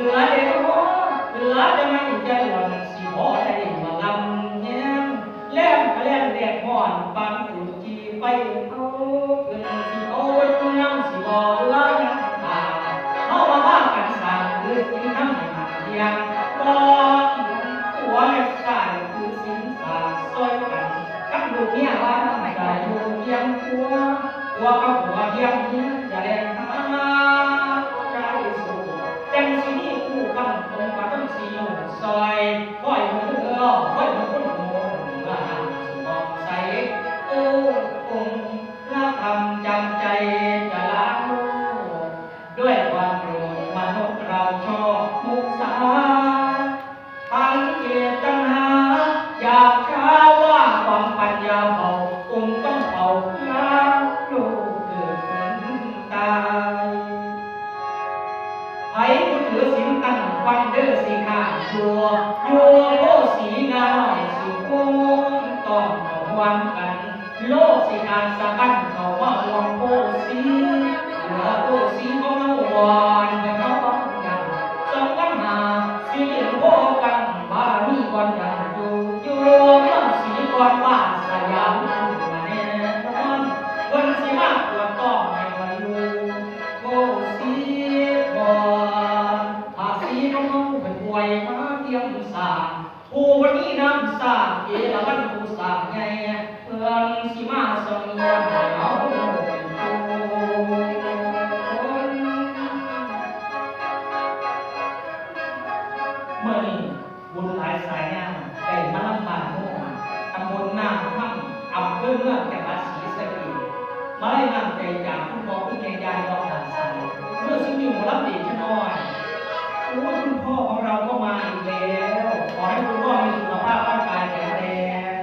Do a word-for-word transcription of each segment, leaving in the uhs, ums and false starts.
เหลือแต่โอ้เหลือแต่ไม้ใจหล่อนสิบ่ได้มาลำแยงแลมกะแลมแดดฮ้อนปานจุดจีไฟเผาขึ้นสิเอาน้ำสิบ่ลายังตาเฮามาว่ากันสร้างคือสินทำให้มันเที่ยงบ่หัวเล็กสายคือสินสาดซอยกันกับลูกเมียว่าน้ำใจอยู่เที่ยงตัว ผัวกับผัวเที่ยงเมียจะแลกหาใจสู่จังสิมีคู่กันองค์พระจังสิอยู่ซอยคอยมือเอื้อคอยมือคนโหนเมื่อนั้นสิมองใสโอ้องค์พระธรรมจำใจจะล้างโลกด้วยความโกรธมนุษย์เราชอบมุสา ทั้งกิเลสตัณหาอยากช้าว่าของปัญญาเบาองค์ต้องเป่าพระลูกเกิดเป็นตายไผผู้ถือศีลตั้งฟังเด้อสิขาดชัวอยู่โพสีงาหน่อยสิโค้งต้องระวังกัน โลกสิขาดสะบั้นเข้ามาร่วมโพสีเหลือโพสีของเฮาอ่อนไปเฮาต้องยังสองปัญหาสิเลี้ยงโพกันบารมีก่อนยังอยู่อยู่เมืองสีก่อนว่าสยามมาแน่นอนเพิ่นสิมาปวดต้องให้มาอยู่โพสีก่อนภาษีของเฮาเป็นป่วยมาเตรียมสร้าง ผู้วันนี้นำสร้างเอราวัณผู้สร้างใหญ่เพิ่นสิมาส่งเยี่ยมให้เฮาเป็นผู้คนมื้อนี้บุญหลายสายงามได้มาลำบ้านโฮงตำบลนาคำอำเภอเมืองจังหวัดศรีสะเกษ มาได้นำใจจากคุณพ่อคุณแม่ยายรองหลานสาวเมื่อซึ่งอยู่หมอลำเด็กน้อยโอ้ยคุณพ่อของเราก็มาอีกแล้ว ขอให้คุณพ่อมีสุขภาพร่างกายแข็งแรง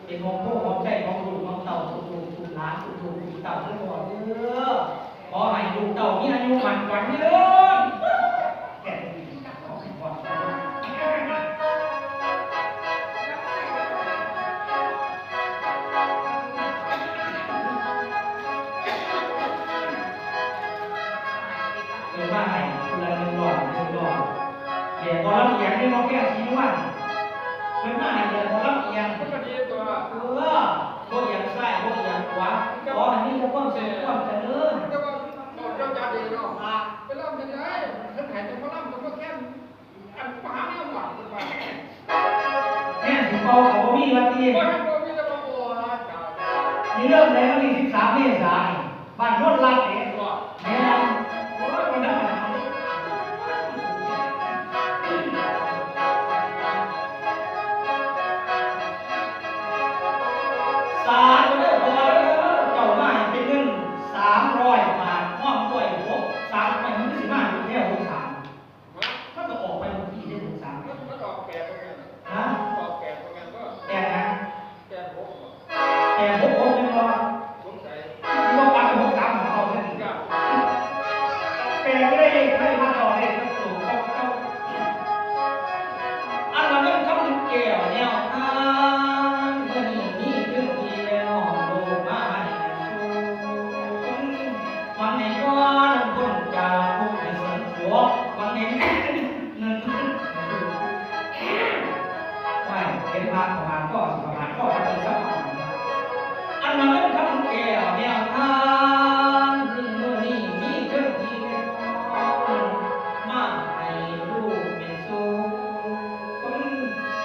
เป็นห่วงพ่อห่วงใจของลูกของเต้าทุกลูกทุกหลานทุกลูกทุกเต้าทุกคนเด้อขอให้ลูกเต้ามีอายุมั่นขวัญยืน เออมาให้คนละหนึ่งร้อยหนึ่งร้อยแบบหมอลำเอียงนี่บ่แค่สีนวลเพิ่นมาให้แบบหมอลำเอียงมันก็ดีตัวเออบ่เอียงซ้ายบ่เอียงขวาขอให้มีแต่ความสุขความเจริญแต่ว่ามันเจ้าจาดีเนาะไปลำเป็นไงเพิ่นให้แต่หมอลำก็บ่แค่ อันมหาแนวหวังเพิ่นว่าแม่นสิเป่าก็บ่มีว่าติบ่ทันบ่มีแต่ว่าโอ้ยมีเริ่มในวันที่สิบสามเมษายนนี่บ้านโนนลาดเด้บ่แม่นโอ้ยบ่ธรรมดาสาธุเด้อพ่อเด้อเจ้ามาให้เป็นเงินสามร้อยบาทพร้อมด้วยหกสามไปมันสิมาอยู่แค่หกสาม มันก็ออกไปเมื่อกี้ได้หกสามมันมันออกแปดประมาณฮะมันออกแปดประมาณก็แปดนะแปดหกแปดหกหกเป็นบ่สงสัยมันสิบ่กลับไปหกสามของเขาเด้อจ้ะแปดก็ได้เลขไทยมาต่อเลขก็ถูกต้องต้อง อันละเงินคำแก้วแนวทางเมื่อนี้มีเพียงเดียวโลกมาให้สุขหวังให้พ้นพ้นจากทุกข์ให้สงบสุขหวังให้เงินไม่เห็นพระประมาณก็สิประมาณก็จะเป็นสักประมาณอันละเงินคำแก้วแนวทางเมื่อนี้มีเพียงเดียวมาให้ลูกเป็นสุข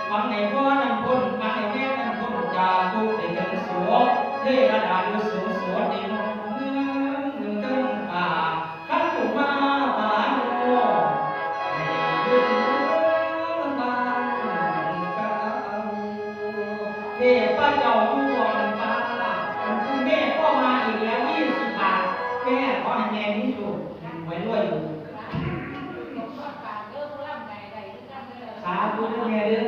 หวังให้พ้นนั้นพ้นหวังให้แม่นั้นพ้นจากทุกข์ได้ถึงสุขเทวดาอยู่สูงสุดในเมืองเมืองเทิงป่าขันตุมาปาโนให้ยืนเมืองบ้านเก่าเทพเจ้าอยู่บนฟ้าคุณแม่ก็มาอีกแล้วยี่สิบบาทแม่ขอให้แม่มีสุขไว้ด้วยอยู่ สาธุเด้อแม่เด้อ